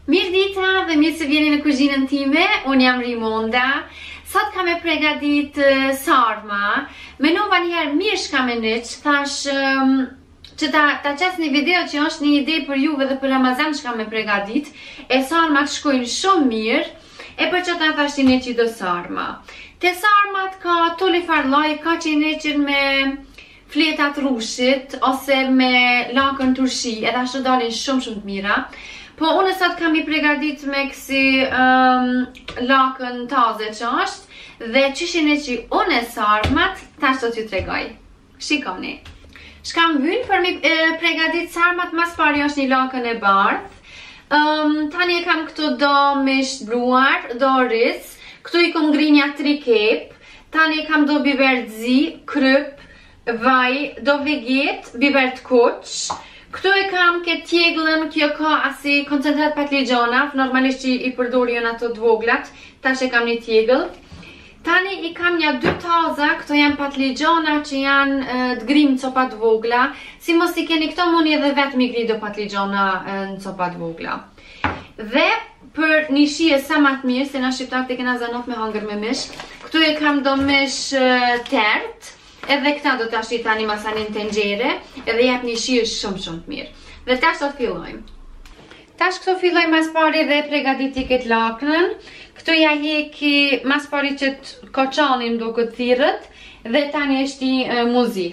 Mirëdita dhe mirë se vjeni në kuzhinën time, unë jam Rimonda. Sot kam me pregadit sarma, menova njëherë mirë shka me niq, thash që ta, ta qes një video që është një ide për juve dhe për Ramazan shka me pregadit, e sarmat shkojnë shumë mirë, e për qata thash t'i niqi do sarma. Te sarmat ka toli farë lloj, ka që i niqin me fleta t'rrushit ose me lakën turshi, edhe ashtu dalin shumë shumë të mira. Po unë sot kam i pregadit me kësi um, lakën taze që është dhe qysh i niqi unë sarmat, tash do t'ju tregoj. Shikoni. Shka më vynë për mi e, pregadit sarmat, mas pari është një lakën e bardhë. Um, tani e kam këtu do mish t'bluar, do oriz, këtu i kom gri nja tri kep, Tani kam do biber të zi, kryp, vaj, do veget, biber të kuq. Këtu e kam këtë tjeglën, kjo ka asi koncentrat patligjona, normalisht që i përdori janë ato të voglat, tash e kam një tjegëll. Tani i kam nja dy taza, këto janë patligjona që janë të grim në copa të vogla. Si mos i keni këto, muni edhe vetë mi gri do patligjona në copa të vogla. Dhe për një shije sa ma të mirë, se na shqiptarët e kena zanat me hangër me mish, këtu e kam do mish tert, edhe këta do ta shti tani masanej në tenxhere, edhe jep një shije shumë shumë të mirë. Dhe tash do të fillojmë. Tash këtu filloj mas pari dhe pregaditi këtë laknën. Këtu ja heki mas pari qëtë koçanin do këtë thirët, dhe tani e shti m'u zi.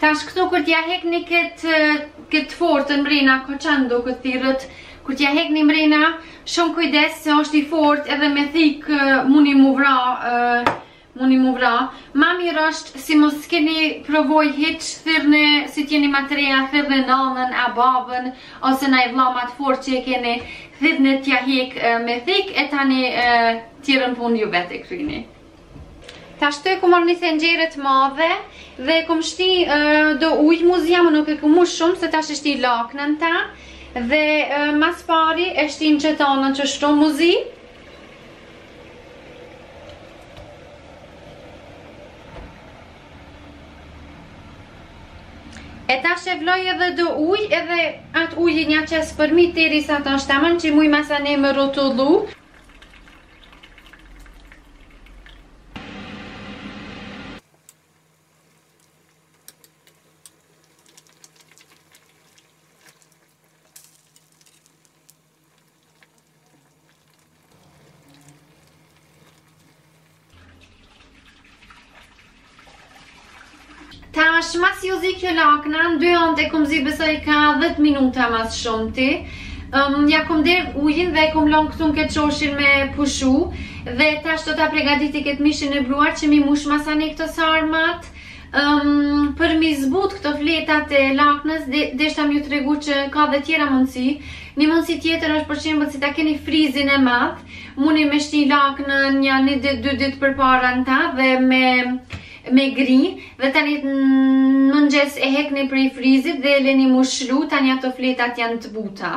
Tash këtu kur t'ja hekni këtë këtë fortën mrena, koçan do këtë thirët, kur t'ja hekni mrena, shumë kujdes se është i fort edhe me thik muni mu vra, muni mu vra. Ma mirë është si mos keni provoj hiq, thirrni si t'jeni ma të reja, thirrni nanën a babën, ose naj vlla ma të fort që e keni, thirrni t'ja hek me thik e tani tjerën punë ju vetë e kryni. Tash këtu e kum marrë një tenxhere të madhe dhe e kum shti do ujë m'u zi, ama nuk e kum mush shumë se tash e shti laknën ta dhe mas pari e shti në qëtë anën qështu m'u zi. E tash e vloj edhe do ujë edhe atë ujë nja qes përmi deri sa të është tamam që muj masanej me rrotullu. Tash, masi u zi kjo lakna, në dy anët e kum zi besoj ka 10 minuta mas shumti. Um, ja kum derdh ujin dhe e kum lon këtu në këtë qoshin me pushu. Dhe tash do ta pregaditi këtë mishin e bluar që mi mush masanej këto sarmat. Um, për mi zbut këto fletat e laknës, de, deshta me ju tregu që ka dhe tjera mundësi. Një mundësi tjetër është për shembull si ta keni frizin e madh, muni me shti laknën një një ditë, dy ditë përpara në ta dhe me me gri dhe tani në mëngjes e hekni prej frizit dhe e leni mu shlu, tani ato fletat janë të buta.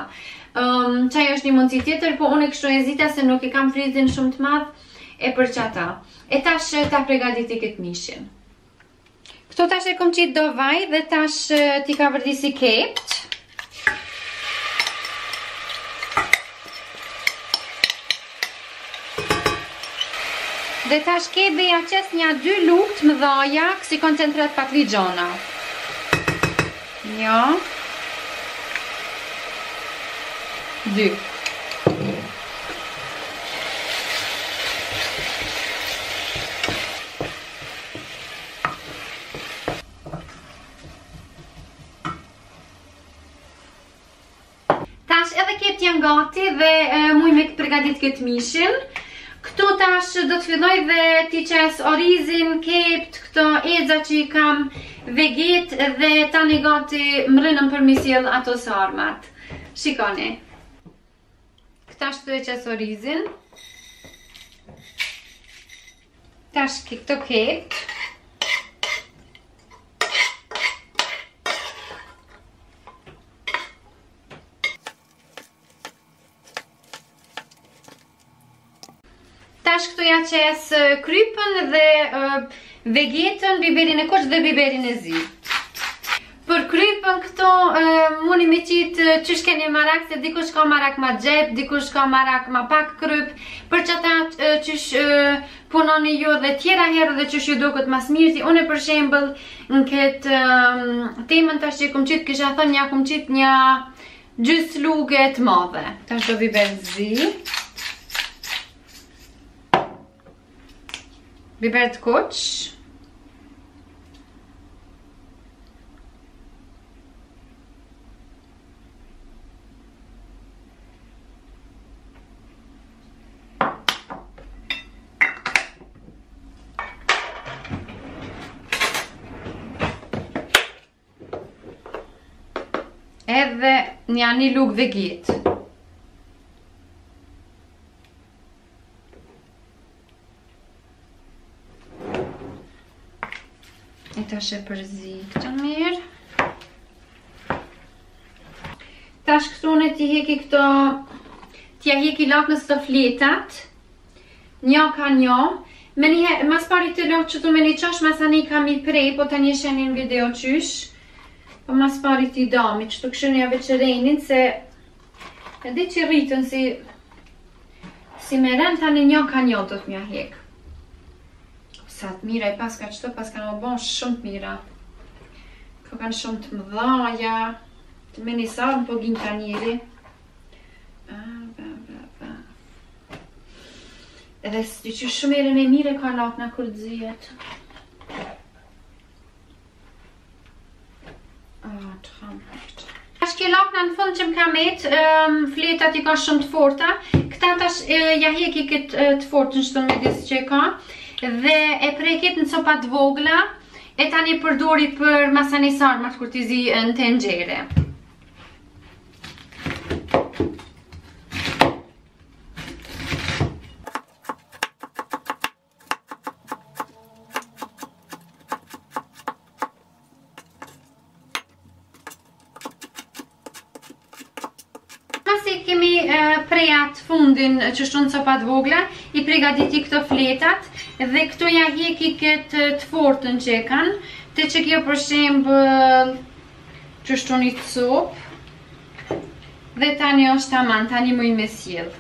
Um, qajo është një mundësi tjetër, po unë e kështu e zita se nuk e kam frizin shumë të madh e për qata. E tash ta pregaditi këtë mishin. Këtu tash e kom qitë do vaj dhe tash t'i kavërdisi kept. Dhe tash kepve ja qes nja dy lugë të mëdhaja kësi koncentrat patligjona. Një. Dy. Tash edhe kept janë gati dhe e, muj me pregadit këtë mishin. Këtu tash do të filloj dhe t'i qes orizin, kept, këto eza që i kam veget dhe tani gati mrrinëm për mi sjell ato sarmat. Shikoni. Tash këtu e qes orizin. Tash këto kept. Tash këtu ja qes krypën dhe uh, Vegetën, biberin e kuq dhe biberin e zi. Për krypën këto muni me qitë qysh keni marak, se dikush ka marak ma gjep, dikush ka marak ma pak kryp, për qata qysh punoni ju dhe tjera herë dhe qysh ju duket ma s'mirti, une për shembull në këtë temën tash që kum qitë, kisha thënë ja kum qitë një gjysë luge të madhe. Tash do biber zi. Biber të kuq. Edhe nja një lugë vegetë. E tash e përzi këtë mirë. Tash këtu unë t'i heki këto, t'ja heki laknës këto fletat. Njo ka njo. Me një, mas pari të lo qëtu me një qosh, masanej kam i prej, po tani e sheni në video qysh. Po mas pari t'i dami, qëtu kështu ja veç renin, se e di që rritën si, si me ren tani njo ka njo do të mja hek. Sa të mira i paska qëto, paska më bon shumë të mira. Këto kanë shumë të mëdhaja, të me një sarmë po ginë ta njeri. Ba, ba, ba. Edhe së që shumë erën e mire ka lakna kur të zijet. Ah, të hamë këtë. Tash kjo lakna në fund që më ka met, um, fletat i ka shumë të forta. Këta tash e, ja heki këtë të fortën që të midis që e ka. Dhe e prej këtë në copa të vogla. E tani përdori për masanej sarmat kur t'i zi në tenxhere. Pasi kemi prej atë fundin qështu në copa të vogla, i pregaditi këto fletat dhe këto ja hjeki këtë të fortën që e kanë, te që kjo për shembull qështu një copë, dhe tani është taman, tani muj me sjell.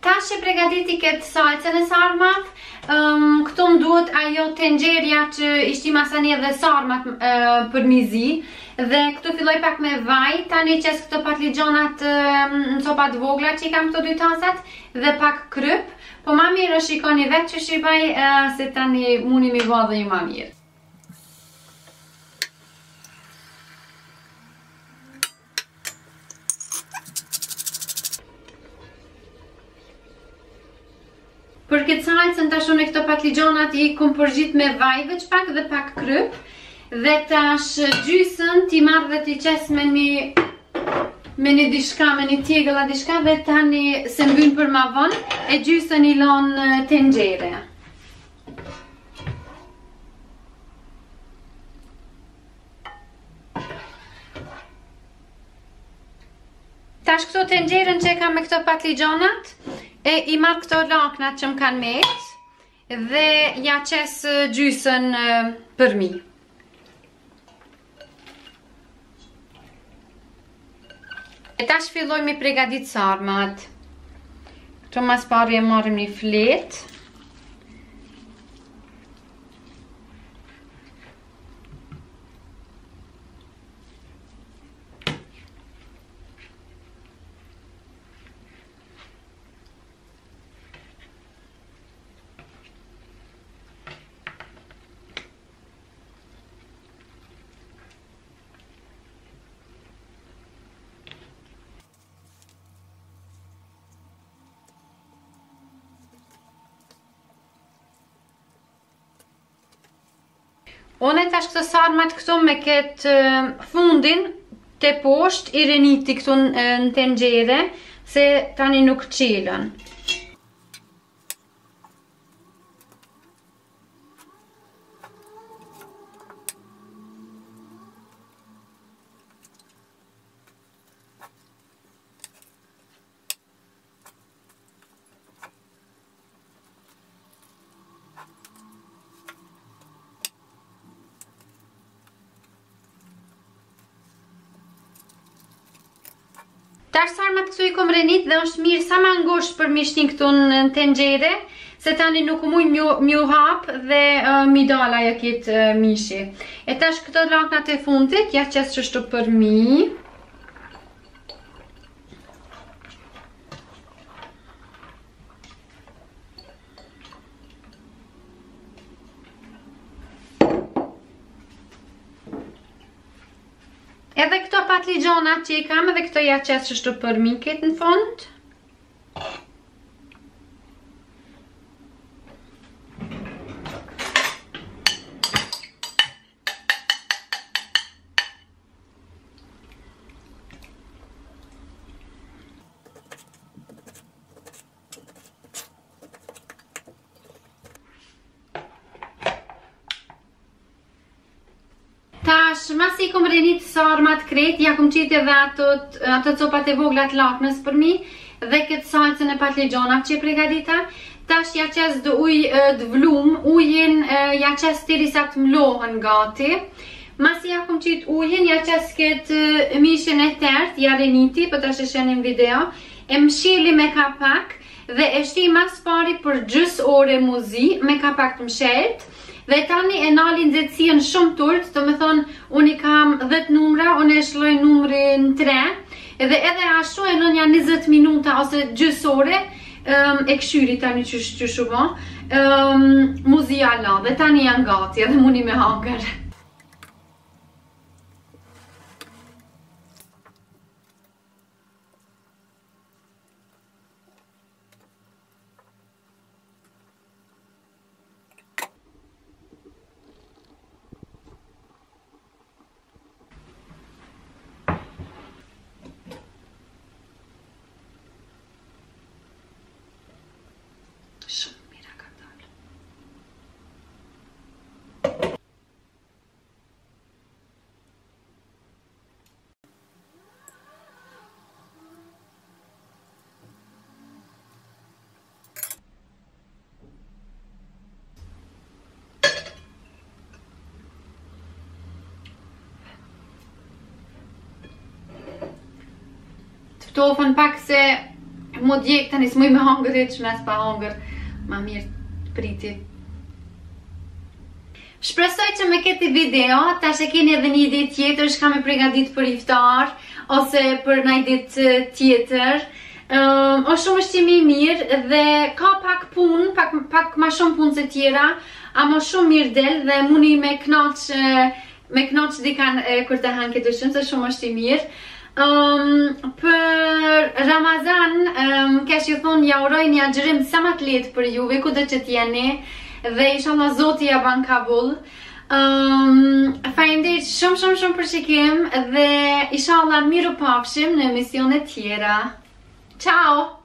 Tash e pregaditi këtë salcën e sarmave, um, këtu më duhet ajo tenxherja që i shti masanej edhe sarmat uh, për m'i zi, dhe këtu filloj pak me vaj, tani qes këto patlixhonat uh, në copa të vogla që i kam këto dy tasat, dhe pak kryp, po ma mirë është shikoni vetë qysh i baj, uh, se tani muni mi bo dhe ju ma mirë. Për këtë salcën tash unë këto patlixhonat i kom përzit me vaj veç pak dhe pak kryp dhe tash gjysën t'i marr dhe t'i qes me një me një diçka, me një tjegëll a diçka dhe tani se mbyn për ma vonë e gjysën i lon n'tenxhere. Tash këto tenxheren që e kam me këto patlixhonat, e i marr këto laknat që më kanë met, dhe ja qes gjysën përmi. E tash filloj me pregadit sarmat. Këto mas pari e marrim një fletë. Unë tash këto sarmat këtu me këtë fundin te poshtë i reniti këtu në tenxhere se tani nuk çelen. Tash sarmat këtu i kom renit dhe është mirë sa ma ngusht për mi shti këtu në tenxhere, se tani nuk muj m'ju hap dhe uh, mi dal ajo krejt uh, mishi. E tash këto laknat e fundit, ja qes qështu përmi. Edhe këto patlixhonat që i kam edhe këto ja qes qështu përmi këtë në fund. Tash, masi i kom renit sarmat krejt, ja kom qitë edhe ato, ato copat e vogla të laknës përmi, dhe këtë salcën e patlixhonave që e pregadita. Tash ja qes do ujë të vlum, ujin ja qes derisa të mlohen gati. Masi ja kom qitë ujin, ja qes këtë mishin e tert, ja reniti, po tash e sheni në video, e msheli me kapak, dhe e shti mas pari për gjys ore mu zi, me kapak të mshelt, Dhe tani e nali nxehtësinë shumë t'ulët, do me thonë unë i kam 10 numra, unë e lshoj numrin 3, edhe edhe ashtu e lë nja 20 minuta ose gjysë ore, um, e këshyri tani qysh, qysh u bo, um, mu zi ala, dhe tani janë gati edhe muni me hangër. Shumë mira ka dalë. Të ftofen pak se mu djeg tani s'muj me hangër hiç mes pa hangër ma mirë të priti. Shpresoj që me këtë video tash e keni edhe një ide tjetër çka me pregadit për iftar ose për naj ditë tjetër. Um, është shumë ushqim i mirë dhe ka pak punë, pak, pak ma shumë punë se tjera, ama shumë mirë del dhe muni me knaq, me knaq dikan e, kur të hanë këtë ushqim, se shumë është i mirë. Um, për Ramazan, um, kesh ju thonë, ja uroj një agjërim sa ma të lehtë për juve, kudo që t'jeni, dhe inshallah Zoti ja ban kabul. Um, Faleminderit shumë shumë shumë për shikim dhe inshallah mirupafshim në emisione tjera. Ciao!